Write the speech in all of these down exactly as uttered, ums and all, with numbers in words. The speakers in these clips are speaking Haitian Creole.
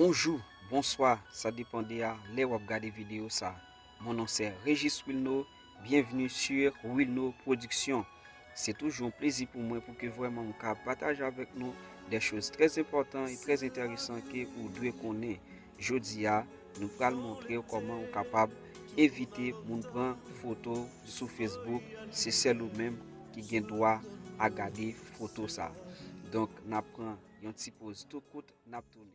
Bonjou, bonswa, sa depann de a lè w ap gade videyo sa. Mon non se Régis Wilno, bienvenue sur Wilno Production. Se toujou yon plezi pou mwen pou ke vrèman m ka pataje avèk nou de choz trè enpòtan e trè enteresan ke ou dwe konnen. Jodi a, nou pral montre w kòman ou kapab evite moun pran foto sou Facebook, se sèl ou menm ki gen dwa a gade foto sa. Donk, n ap pran yon ti poz tou kout, n ap tounen.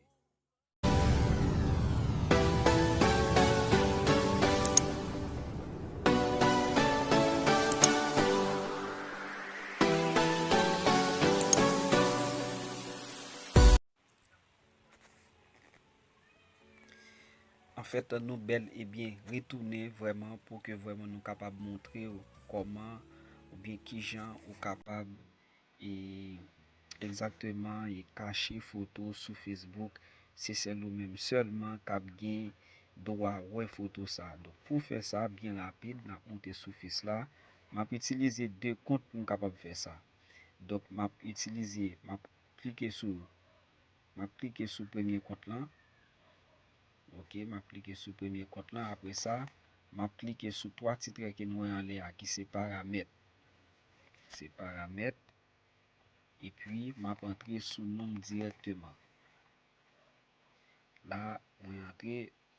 Anfèt, nou bèl e byen retounen vrèman pou ke vrèman nou kapab montre w kòman oubyen kijan ou kapab e egzakteman e kache foto sou Facebook. Se sèl ou menm sèlman k ap gen dwa wè foto sa. Donk, pou fè sa byen rapid, n ap monte sou fis la. M ap itilize de kont pou m kapab fè sa. Donk, m ap itilize, m ap klike sou, m ap klike sou premye kont lan. Ok, m ap klike sou premye kont lan. Apre sa, m ap klike sou twa ti trè ke n wè anlè a, ki se paramèt. Se paramèt. Epi, m ap antre sou non m dirèkteman. La, mwen antre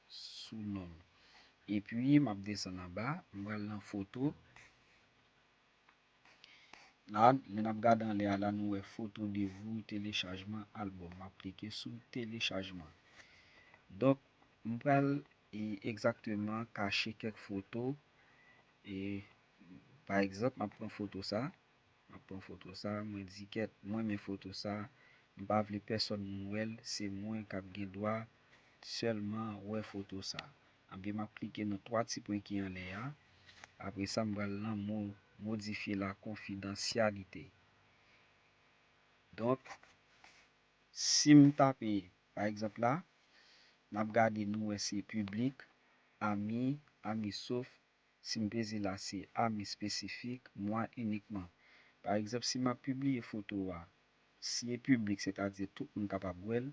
sou non m. Epi, m ap desann anba, m pral nan foto. La, lè n ap gade anlè a la, nou wè foto de vous, telechajman albòm. M ap klike sou telechajman. Donk, m pral e, egzakteman kache kèk foto. E, pa egzanp, m ap pran foto sa. M ap pran foto sa, mwen di kèt, mwen renmen foto sa, m pa vle pèsòn moun wè l, se mwen k ap gen dwa sèlman wè foto sa. Anben, m ap klike nan twa ti pwen ki anlè a. Apre sa, m pral nan mo, modifye la konfidansyalite. Donk, si m tape, pa egzanp la, n ap gade, nou wè se piblik, ami, ami sof, si m peze la, se ami espesifik, mwa inikman. Pa egzanp, si m ap pibliye foto a, si e piblik, sètadi tout moun kapab wè l,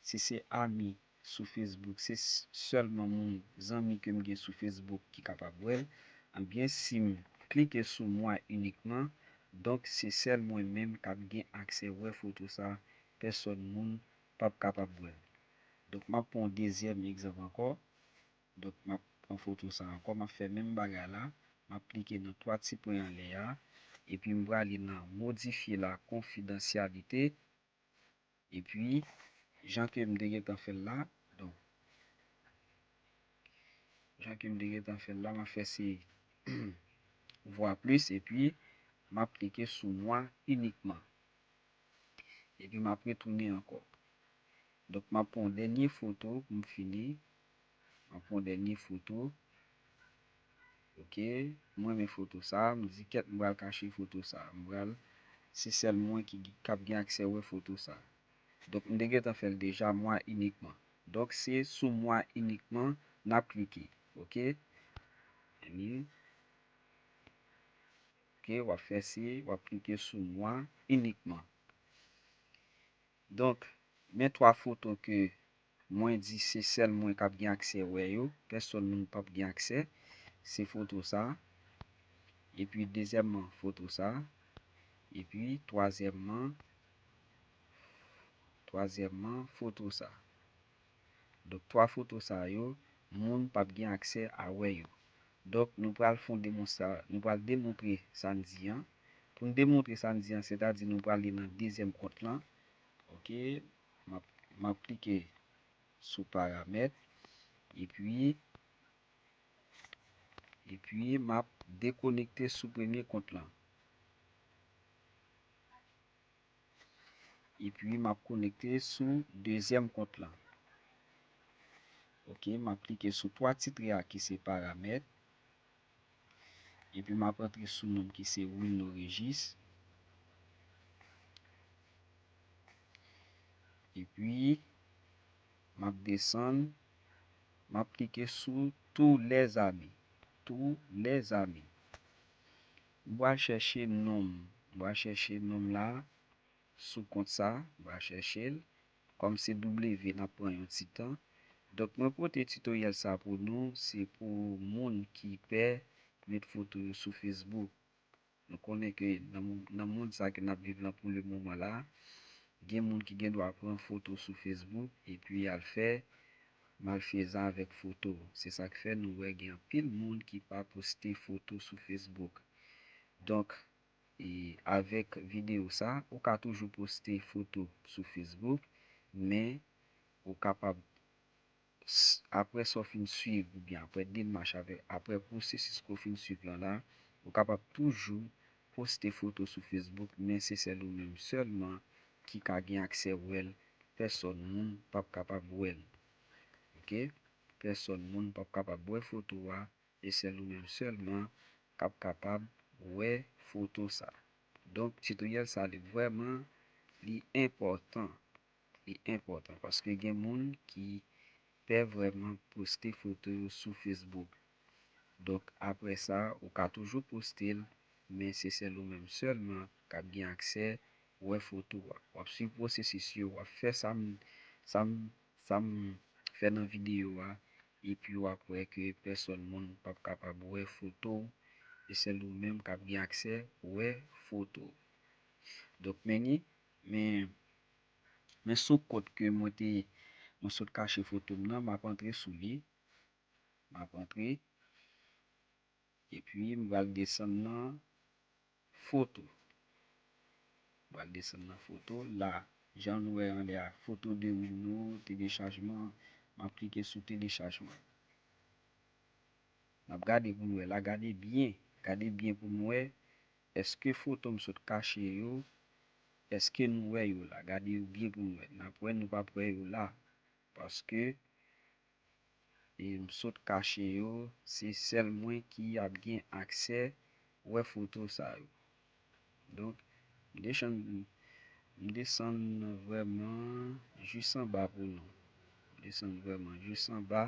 si se ami sou Facebook, se s-, sèlman moun, zanmi ke m gen sou Facebook ki kapab wè l, anbyen si m klike sou mwa inikman, donk se sèl mwen menm k ap gen aksè wè foto sa, pèsòn moun p ap kapab wè l. Donk, m ap pran yon dezyèm egzanp ankò. Donk, m ap pran foto sa ankò, m ap fè menm bagay la, m ap klike nan twa ti pwen anlè a, epi m prale nan modifye la konfidansyalite, epi, jan ke m te gentan fè l la, donk, jan ke m te gentan fè l la, m ap fè se vwa plis, epi m ap klike sou mwa inikman. Epi m ap retounen ankò. Donk, m ap pran yon dènye foto pou m fini. M ap pran yon dènye foto. Ok, mwen renmen foto sa, m di kèt m pral kache foto sa. M pral, se sèl mwen ki, k ap gen aksè wè foto sa. Donk, m te gentan fè l deja, mwa inikman. Donk, se sou mwa inikman n ap klike. Ok? Anyen. Ok, w ap fè se, w ap klike sou mwa inikman. Donk, men twa foto ke mwen di se sèl mwen k ap gen aksè wè yo, pèsòn moun p ap gen aksè. Se foto sa, epi dezyèmman foto sa, epi twazyèmman, twazyèmman foto sa. Donk, twa foto sa yo, moun p ap gen aksè a wè yo. Donk, nou pral fè yon demonstra-, nou pral demontre sa n di an. Pou n demontre sa n di an, sètadi nou prale nan dezyèm kont lan. Ok, m ap, m ap klike sou paramèt, epi, epi m ap dekonekte sou premye kont lan. Epi m ap konekte sou dezyèm kont lan. Ok, m ap klike sou twa ti trè a ki se paramèt. Epi m ap antre sou non m ki se Wilno Regis. Epi, m ap desann, m ap klike sou tous les amis. Tous les amis. M pral chèche non m. M pral chèche non m la sou kont sa. M pral chèche l. Kòm se W n ap pran yon ti tan. Donk, mwen pote titoryèl sa pou nou, se pou moun ki pè met foto yo sou Facebook. Nou konnen ke nan mo-, nan mond sa ke n ap viv lan pou le moman la, gen moun ki gen dwa pran foto sou Facebook epi al fè malfezan avèk foto. Se sa k fè nou wè gen anpil moun ki pa poste foto sou Facebook. Donk, e avèk videyo sa, ou ka toujou poste foto sou Facebook, men ou kapab, s-, apre sa w fin swiv, oubyen apre demach avèk, apre pwosesis ke w fin swiv lan la, ou kapab toujou poste foto sou Facebook, men se sèl ou menm sèlman ki ka gen aksè wè l. Pèsòn moun p ap kapab wè l. Oke? Pèsòn moun p ap kapab wè foto a, e sèl ou menm sèlman k ap kapab wè foto sa. Donk, titoryèl sa, li vrèman, li enpòtan. Li enpòtan paske gen moun ki pè vrèman poste foto yo sou Facebook. Donk, apre sa, ou ka toujou poste l, men se sèl ou menm sèlman k ap gen aksè wè foto a. W ap swiv pwosesis yo, w ap fè sa m, sa m, sa m fè nan videyo a, epi w ap wè ke pèsòn moun p ap kapab wè foto w, e sèl ou menm k ap gen aksè wè foto w. Donk, men ni, men, men sou kont ke mwen te, mwen sot kache foto m nan, m ap antre sou li. M ap antre. Epi, m pral desann nan foto. M pral desann nan foto. La, jan nou wè anlè a, foto de moun yo, telechajman. M ap klike sou telechajman. N ap gade pou n wè la. Gade byen. Gade byen pou n wè. Èske foto m sot kache yo? Èske nou wè yo la? Gade yo byen pou n wè. N ap wè, nou p ap wè yo la. Paske e m sot kache yo, se sèl mwen ki ap gen aksè wè foto sa yo. Donk, m desann, m desann vrèman jis anba pou nou. M desann vrèman jis anba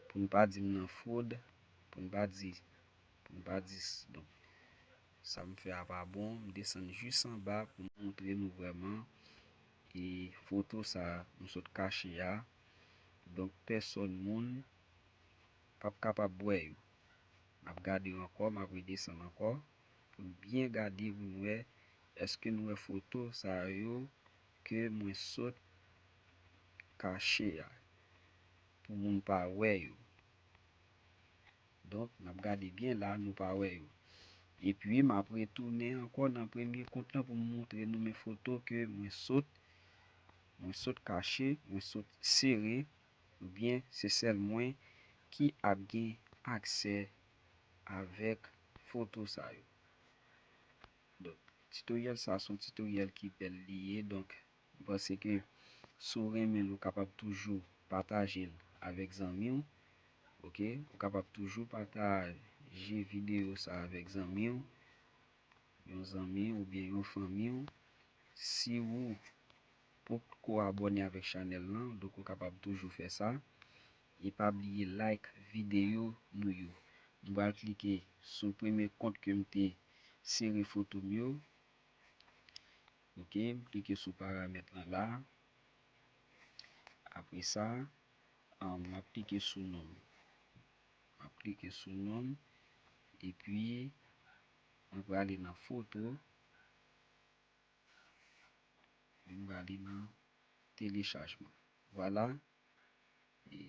pou n pa di m nan fwod, pou n pa di, pou n pa di s-, donk, sa m fè a pa bon, m desann jis anba pou m montre nou vrèman e foto sa m sot kache a. Donk, pèsòn moun p ap kapab wè yo. M ap gade yo ankò, m ap redesann ankò pou n byen gade pou n wè èske nou wè foto sa yo ke mwen sot kache a pou moun pa wè yo. Donk, n ap gade byen la, nou pa wè yo. Epi, m ap retounen ankò nan premye kont lan pou m montre nou men foto ke mwen sot, mwen sot kache, mwen sot sere, oubyen se sèl mwen ki ap gen aksè avèk foto sa yo. Donk, titoryèl sa a se yon titoryèl ki bèl li ye. Donk, m panse ke si w renmen l, ou kapab toujou pataje l avèk zanmi w. Oke? Ou kapab toujou pataje videyo sa a avèk zanmi w, yon zanmi w oubyen yon fanmi w. Si w potko abòne avèk chanèl lan, donk ou kapab toujou fè sa. E pa bliye like videyo nou yo. M pral klike sou premye kont ke m te sere foto m yo. Oke, m klike sou paramèt lan la. Apre sa, an, m ap klike sou non m. M ap klike sou non m. Epi, mwen prale nan foto. Mwen prale nan telechajman. Vwala. E,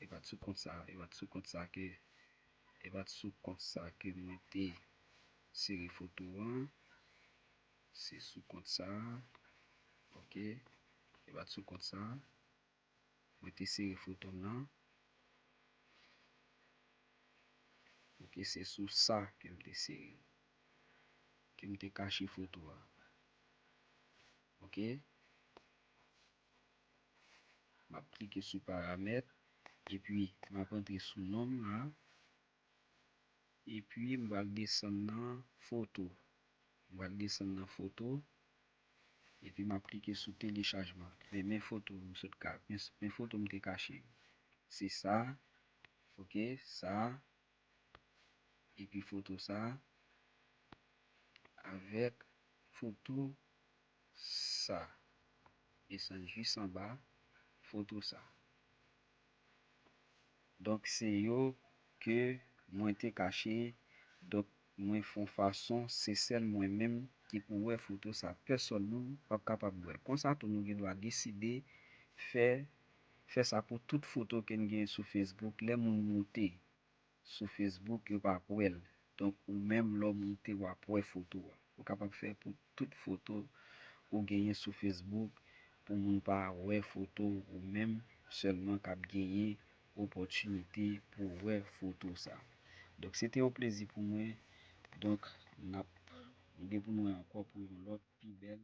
e pa t sou kont sa, e pa t sou kont sa ke, e pa t sou kont sa ke mwen te sere foto an. Se sou kont sa. Oke. E pa t sou kont sa. Mwen te sere foto m nan. Oke, se sou sa ke m te sere. Ke m te kache foto a. Oke. M ap klike sou paramèt. Epi, m ap antre sou non m la. Epi, m pral desann nan foto. M pral desann nan foto. Epi, m ap klike sou telechajman. Men, men foto m sot ka, men, men foto m te kache. Se sa. Oke, sa. Epi foto sa. Avèk foto sa. Desann jis anba foto sa. Donk, se yo ke mwen te kache. Donk, mwen fè yon fason, se sèl mwen menm ki pou wè foto sa. Pèsòn moun p ap kapab wè. Konsa tou, nou gen dwa deside fè, fè sa pou tout foto ke n gen sou Facebook. Lè moun moute sou Facebook, yo p ap wè l. Donk, ou menm, lè w moute, w ap wè foto a. Ou kapab fè pou tout foto ou genyen sou Facebook, pou moun pa wè foto ou menm sèlman k ap genyen opòtinite pou wè foto sa. Donk, se te yon plezi pou mwen. Donk, n ap, nou gen pou nou wè ankò pou yon lòt pi bèl